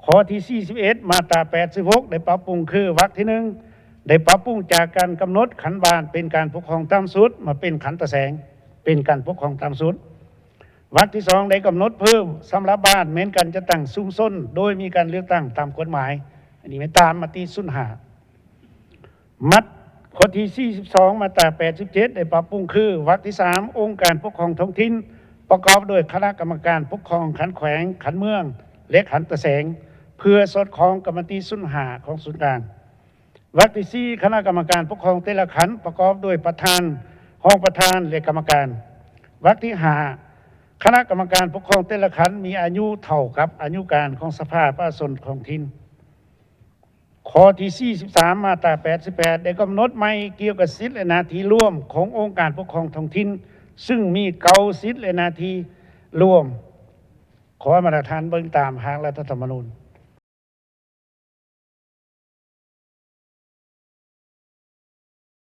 ຂໍ້ທີສີ່ສິບເອັດ ມາດຕາແປດສິບຫົກ ໄດ້ປັບປຸງຄື ວັກທີໜຶ່ງ ໄດ້ປັບປຸງຈາກການກຳນົດຂັ້ນບ້ານເປັນການປົກຄອງຕ່ຳສຸດ ມາເປັນຂັ້ນຕາແສງເປັນການປົກຄອງຕ່ຳສຸດ. ວັກທີສອງ ໄດ້ກຳນົດເພີ່ມສຳລັບບ້ານແມ່ນການຈັດຕັ້ງຊຸມຊົນໂດຍມີການເລືອກຕັ້ງຕາມກົດໝາຍ. ອັນນີ້ແມ່ນຕາມມະຕິສູນຫ້າ. ມັດ ຂໍ້ທີສີ່ສິບສອງ ມາດຕາແປດສິບເຈັດ ໄດ້ປັບປຸງຄື ວັກທີສາມ ອົງການປົກຄອງທ້ອງຖິ່ນປະກອບດ້ວຍຄະນະກຳມະການປົກຄອງຂັ້ນແຂວງ, ຂັ້ນເມືອງ ແລະ ຂັ້ນຕາແສງ ເພື່ອສອດຄ່ອງກັບມະຕິສູນຫ້າຂອງສູນກາງ. ວັກທີສີ່ ຄະນະກຳມະການປົກຄອງແຕ່ລະຂັ້ນປະກອບດ້ວຍປະທານ, ຮອງປະທານ ແລະ ກຳມະການ. ວັກທີຫ້າ ຄະນະກຳມະການປົກຄອງແຕ່ລະຂັ້ນມີອາຍຸເທົ່າກັບອາຍຸການຂອງສະພາປະຊາຊົນທ້ອງຖິ່ນ. ຂໍ້ທີສີ່ສິບສາມ ມາດຕາແປດສິບແປດ ໄດ້ກຳນົດໃໝ່ກ່ຽວກັບສິດ ແລະ ໜ້າທີ່ລວມຂອງອົງການປົກຄອງທ້ອງຖິ່ນ ຊຶ່ງມີເກົ້າສິດ ແລະ ໜ້າທີ່ລວມ. ຂໍໃຫ້ບັນດາທ່ານເບິ່ງຕາມຮ່າງລັດຖະທຳມະນູນ.